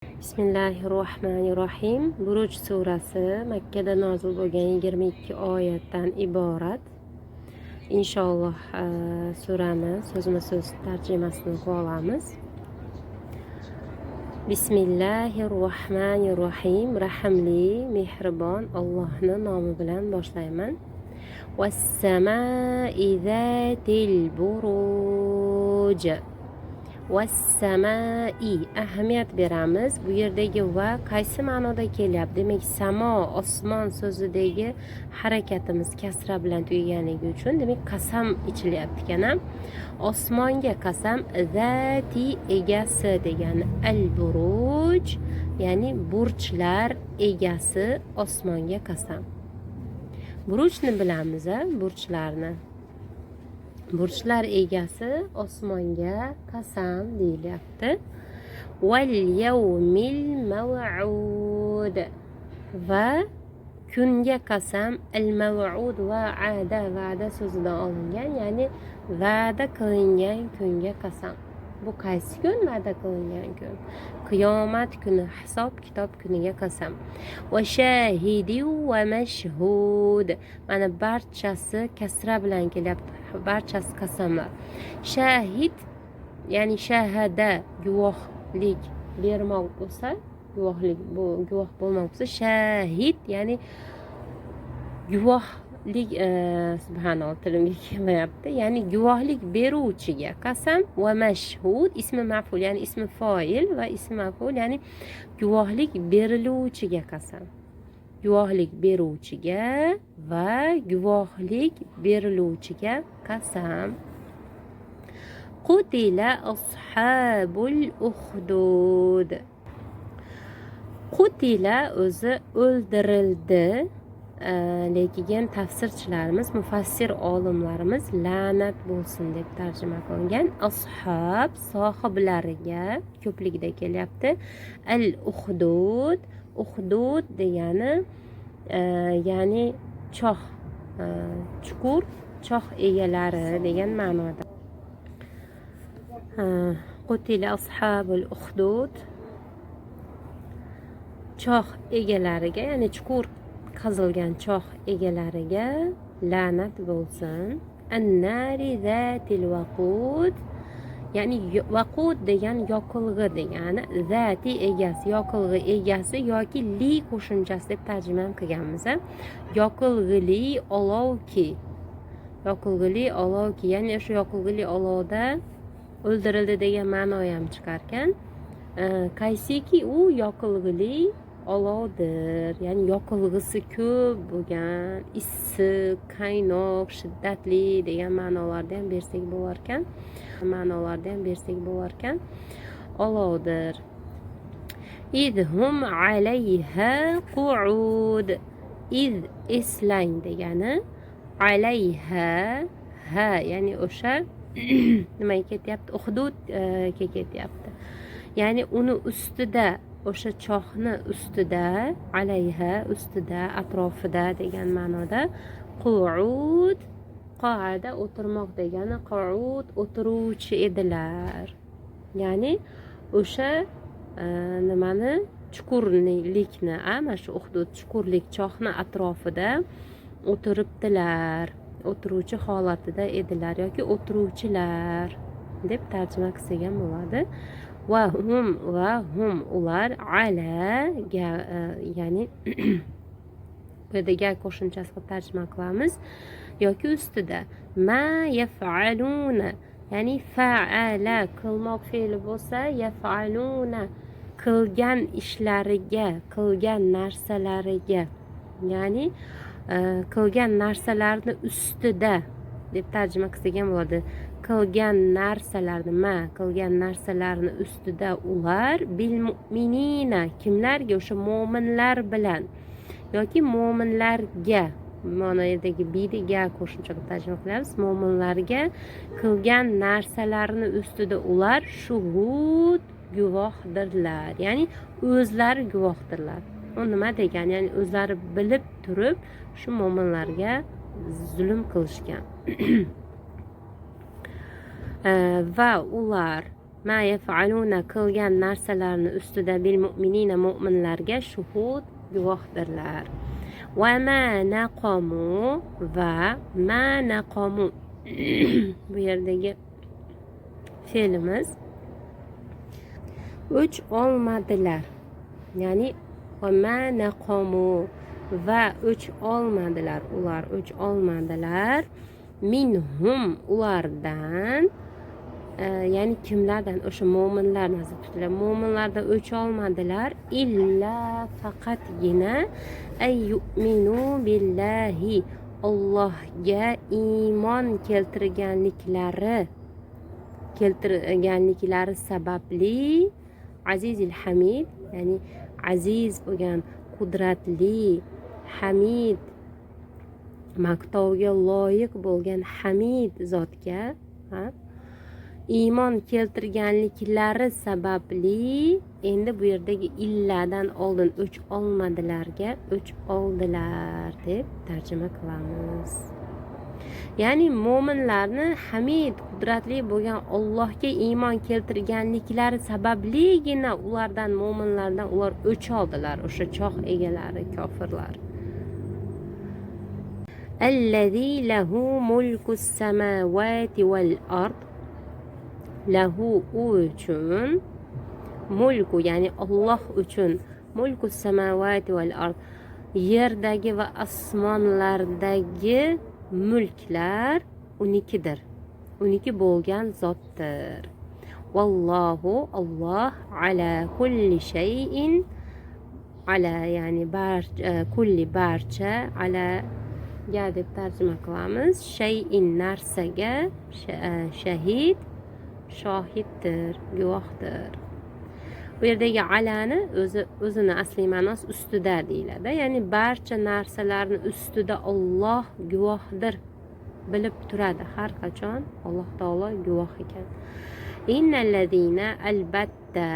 Bismillahi rohmanir rohim. Buruj surasi Makkada nozil bo'lgan 22 oyatdan iborat. Inshaalloh, surani so'zma so'z tarjimasini qilib olamiz. Bismillahi rohmanir rohim. Rahimli, mehribon Allohni nomi bilan boshlayman. والسماء ذات البروج. والسماء, ahamiyat beramiz, bu yerdagi va qaysi ma'noda kelyapti? Demak, samo, osmon so'zidagi harakatimiz kasra bilan tugaganligi uchun, demak, qasam ichilyapti ekan. Osmonga qasam, zati, egasi degani, al buruj, ya'ni burchlar egasi osmonga qasam. Burujni bilamiz, a, burchlarni. Burchlar egasi osmonga qasam deyilyapti. واليوم الموعود, va kunga qasam. Al mavud, va'ada, va'da so'zidan olingan, ya'ni va'da qilingan kunga qasam. Bu qaysi kun? Va'da qilingan kun qiyomat kuni, hisob kitob kuniga qasam. وشاهد ومشهود. Mana, barchasi kasra bilan kelyapti, barchasi qasamlar. Shahid, ya'ni shahada, guvohlik bermoq bo'lsa, guvohlik, bu guvoh bo'lmoq bo'lsa, shahid, ya'ni guvohlik, subhanalloh, tilimga kelmayapti, ya'ni guvohlik beruvchiga qasam. Va mashhud, ismi maful, ya'ni ismi foil va ismi maful, ya'ni guvohlik beriluvchiga qasam. Guvohlik beruvchiga va guvohlik beriluvchiga qasam. قتل أصحاب الأخدود. قتل o'zi o'ldirildi, lekin tafsirchilarimiz, mufassir olimlarimiz la'nat bo'lsin deb tarjima qilingan. Ashob, sohiblariga, ko'pligida kelyapti. Al uhdud, uhdud degani ya'ni choh, chuqur choh egalari degan ma'noda. قتل أصحاب الأخدود, choh egalariga, ya'ni chuqur qazilgan choh egalariga la'nat bo'lsin. النار ذات الوقود, ya'ni vaqud degan yoqilg'i degani, zati, egasi, yoqilg'i egasi yoki li qo'shimchasi deb tarjima ham qilganmiz. Yoqilg'ili olovki, yoqilg'ili olovki, ya'ni o'sha yoqilg'ili olovda o'ldirildi degan ma'no ham chiqarkan. Qaysiki u yoqilg'ili olovdir, ya'ni yoqilg'isi ko'p bo'lgan, issiq, qaynoq, shiddatli degan ma'nolarda ham bersak bo'larkan, ma'nolarda ham bersak bo'larkan, olovdir. إذ هم عليها قعود. إذ, eslang degani, alayha, ha, ya'ni o'sha nimaga ketyapti? Uhdudga ketyapti, ya'ni uni ustida, o'sha chohni ustida, alayha, ustida, atrofida degan ma'noda. Qu'ud, qoada, o'tirmoq degani, qu'ud, o'tiruvchi edilar, ya'ni o'sha nimani, chuqurlikni, a, mana shu uhdud, chuqurlik, chohni atrofida o'tiribdilar, o'tiruvchi holatida edilar yoki o'tiruvchilar deb tarjima qilsak ham bo'ladi. Va hum, va hum, ular, ala ga, ya'ni bu yerda ga qo'shimchasi qilib tarjima qilamiz yoki ustida. ما يفعلون, ya'ni faala, qilmoq fe'li bo'lsa, يفعلون, qilgan ishlariga, qilgan narsalariga, ya'ni qilgan narsalarni ustida deb tarjima qilsak ham bo'ladi. Qilgan narsalarni, ma, qilgan narsalarni ustida ular, بالمؤمنين, kimlarga? O'sha mo'minlar bilan yoki mo'minlarga, mana yerdagi bini ga qo'shimcha qilib tarjima qilamiz, mo'minlarga qilgan narsalarni ustida ular shuhud, guvohdirlar, ya'ni o'zlari guvohdirlar. U nima degani? Ya'ni o'zlari bilib turib shu mo'minlarga zulm qilishgan va ular Ma yaf'aluna, qilgan narsalarni ustida, bil mu'minina, mo'minlarga, shuhud, guvohdirlar. Va ma naqamu, va ma naqamu, bu yerdagi fe'limiz o'ch olmadilar, ya'ni va ma naqamu, va o'ch olmadilar, ular o'ch olmadilar, minhum, ulardan, ya'ni kimlardan? O'sha mo'minlar nazarda tutiladi. Mo'minlardan o'ch olmadilar, illa, faqatgina, ay yu'minu billahi, Allohga iymon keltirganliklari sababli, azizil hamid, ya'ni aziz bo'lgan, qudratli, hamid, maqtovga loyiq bo'lgan hamid zotga iymon keltirganliklari sababli. Endi bu yerdagi illadan oldin o'ch olmadilarga o'ch oldilar deb tarjima qilamiz, ya'ni mo'minlarni hamid, qudratli bo'lgan Ollohga iymon keltirganliklari sababligina ulardan, mo'minlardan ular o'ch oldilar, o'sha choh egalari, kofirlar. الذي له ملك السماوات والأرض. Lahu, u uchun, mulku, ya'ni Olloh uchun, mulku samavati val ard, yerdagi va osmonlardagi mulklar unikidir, uniki bo'lgan zotdir. Vallohu, Olloh, ala kulli shayin, ala ya'ni kulli, barcha, ala ga deb tarjima qilamiz, shayin, narsaga, shahid, shohiddir, guvohdir. Bu yerdagi alani o'zi, o'zini asliy ma'nosi ustida deyiladi, ya'ni barcha narsalarni ustida Olloh guvohdir, bilib turadi har qachon, Alloh taolo guvoh ekan. Innallazina, albatta,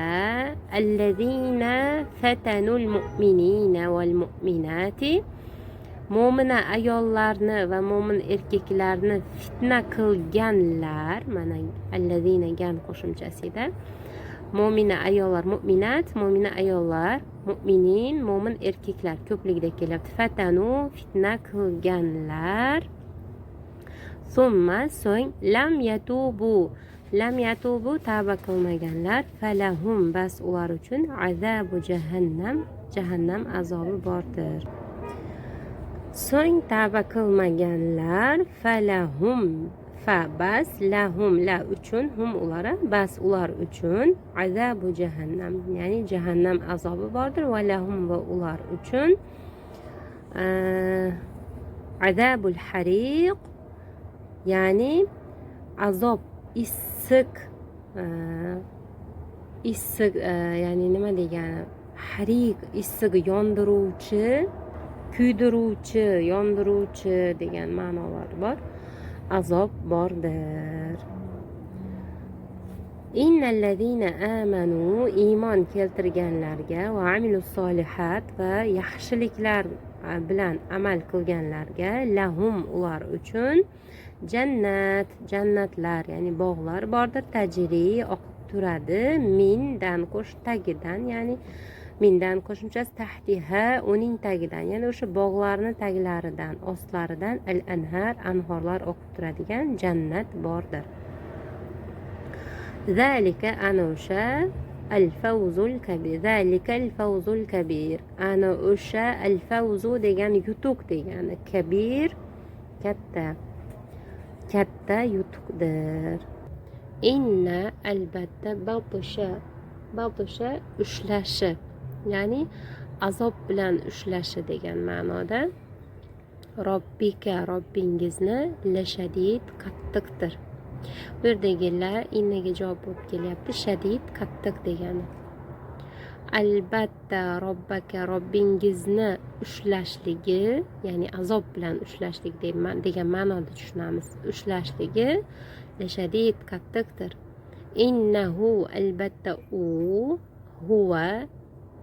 allazina fatanul mu'minina val mu'minati, mo'mina ayollarni va mo'min erkaklarni fitna qilganlar. Mana allazina gan qo'shimchasida mo'mina ayollar, mu'minat, mo'mina ayollar, mu'minin, mo'min erkaklar ko'pligida kelyapti. Fatanu, fitna qilganlar, summa, so'ng, lam yatubu, lam yatubu, tavba qilmaganlar, falahum, bas ular uchun, azabu jahannam, jahannam azobi bordir. So'ng tavba qilmaganlar, falahum, fa, bas, lahum, la, uchun, hum, ulara, bas ular uchun, azabu jahannam, ya'ni jahannam azobi bordir, va lahum, va ular uchun, azabul hariq, ya'ni azob issiq, issiq, ya'ni nima degani, hariq, issiq, yondiruvchi, kuydiruvchi, yondiruvchi degan ma'nolar bor azob bordir. Innallazina amanu, iymon keltirganlarga, va amilu solihat, va yaxshiliklar bilan amal qilganlarga, lahum, ular uchun, jannat, jannatlar, ya'ni bog'lar bordir, tajri, oqib turadi, mindan qo'sh, tagidan, ya'ni mindan qo'shimchasi, tahtiha, uning tagidan, ya'ni o'sha bog'larni taglaridan, ostlaridan, al anhar, anhorlar oqib turadigan jannat bordir. Zalika, ana o'sha, al favzul kabir. Zalika al favzul kabir, ana o'sha, al favzu degani yutuq degani, kabir, katta, katta yutuqdir. Inna, albatta, batisha, batisha, ushlashi, ya'ni azob bilan ushlashi degan ma'noda, robbika, robbingizni, lashadid, qattiqdir. Bu yerdagi la innaga javob bo'lib kelyapti. Shadid, qattiq degani. Albatta, robbaka, robbingizni ushlashligi, ya'ni azob bilan ushlashlik degan ma'noda tushunamiz, ushlashligi, lashadid, qattiqdir. Innahu, albatta u, huva.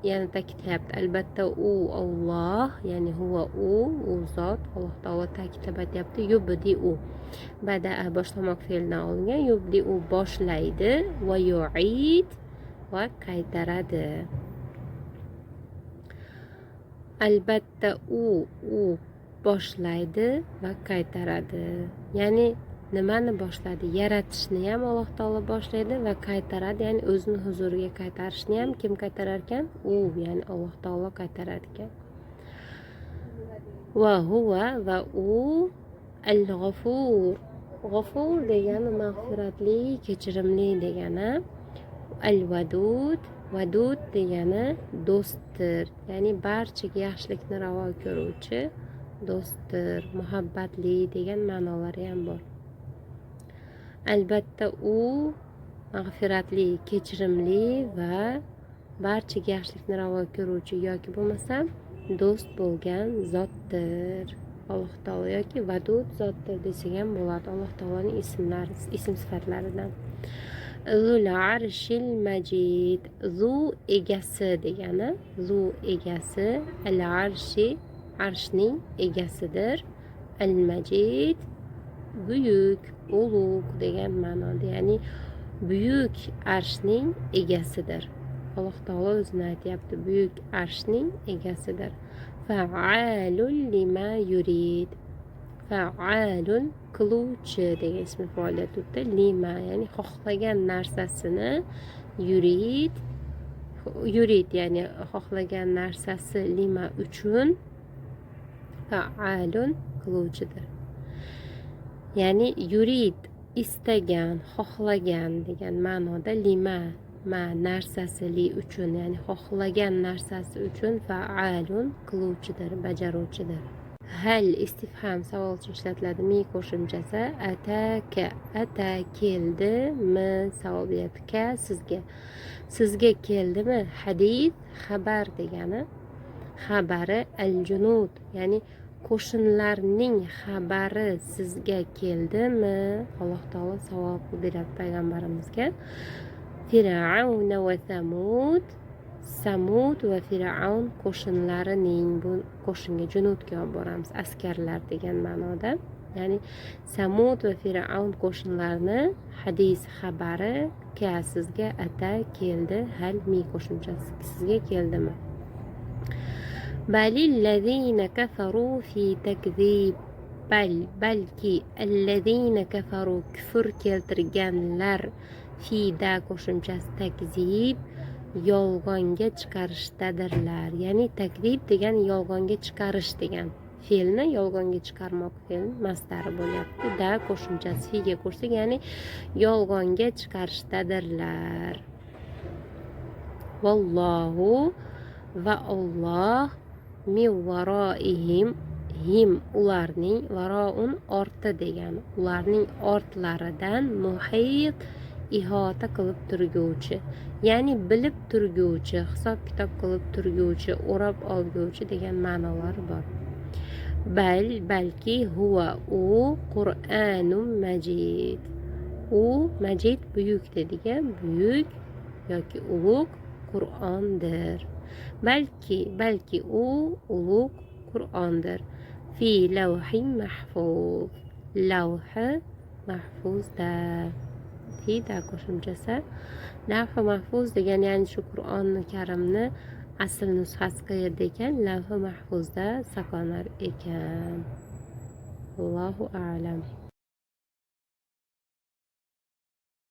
yana ta'kidlayapti, albatta u Olloh, ya'ni huva u zot, Alloh taolo ta'kidlab aytyapti. Yubdiu, badaa boshlamoq fe'lidan olingan, yubdiu boshlaydi, va yuid va qaytaradi. Albatta u boshlaydi va qaytaradi. Ya'ni nimani boshladi? Yaratishni ham Alloh taolo boshlaydi va qaytaradi, ya'ni o'zini huzuriga qaytarishni ham kim qaytarar ekan? U, ya'ni Alloh taolo qaytarar ekan. Va huva va u al-g'afur. G'afur degani mag'firatli, kechirimli degani. Al-vadud, vadud degani do'stdir, ya'ni barchaga yaxshilikni ravo ko'ruvchi do'stdir, muhabbatli degan ma'nolari ham bor. Albatta u mag'firatli, kechirimli va barchaga yaxshilikni ravo ko'ruvchi yoki bo'lmasam do'st bo'lgan zotdir Alloh taolo, yoki vadud zotdir desak ham bo'ladi, Alloh taoloning ismlari, ism sifatlaridan. Zul arshil majid, zu egasi degani, zu egasi, al arshi arshning egasidir, al majid buyuk, ulug' degan ma'noda, ya'ni buyuk arshning egasidir. Alloh taolo o'zini aytyapti, buyuk arshning egasidir. Faalul lima yurid, faalun qiluvchi degan ismi foilda turibdi, lima ya'ni xohlagan narsasini, yurid, yurid ya'ni xohlagan narsasi, lima uchun, faalun qiluvchidir. Ya'ni yurid istagan, xohlagan degan ma'noda, lima ma narsasi, li uchun, ya'ni xohlagan narsasi uchun, faalun qiluvchidir, bajaruvchidir. Hal istifham savol uchun ishlatiladi, mi qo'shimchasi. Ataka, ata keldimi savol beryapti, ka sizga, sizga keldimi hadis xabar degani, xabari al junud ya'ni qo'shinlarning xabari sizga keldimi? Alloh taolo savol qilib beryapti payg'ambarimizga. Fir'avna va Samud, Samud va Fir'avn qo'shinlarining, bu qo'shinga junudga olib boramiz, askarlar degan ma'noda. Ya'ni Samud va Fir'avn qo'shinlarini hadis xabari ka sizga ata keldi, hal mi qo'shimchasi sizga keldimi? Balillazina kafaru fi takzib, bal balki, allazina kafaru kufr keltirganlar, fi da qo'shimchasi takzib yolg'onga chiqarishdadirlar. Ya'ni takzib degan yolg'onga chiqarish degan fe'lni, yolg'onga chiqarmoq fe'l masdari bo'lyapti. Da qo'shimchasi figa qo'shsak, ya'ni yolg'onga chiqarishdadirlar. Vallohu va Alloh, min varoihim, him ularning, varoun orti degani, ularning ortlaridan, muhit ihota qilib turguvchi, ya'ni bilib turguvchi, hisob kitob qilib turguvchi, o'rab olguvchi degan ma'nolar bor. Bal balki, huva u, Qur'anum majid, u majid buyuk dedik, buyuk yoki ulug' Qur'ondir. Balki balki u ulug' Qur'ondir. Fi lavhin mahfuz, lavhi mahfuzda, fi da qo'shimchasi, lavhi mahfuz degan, ya'ni shu Qur'oni Karimni asl nusxasi qayerda ekan? Lavhi mahfuzda saqlanar ekan. Allohu a'lam.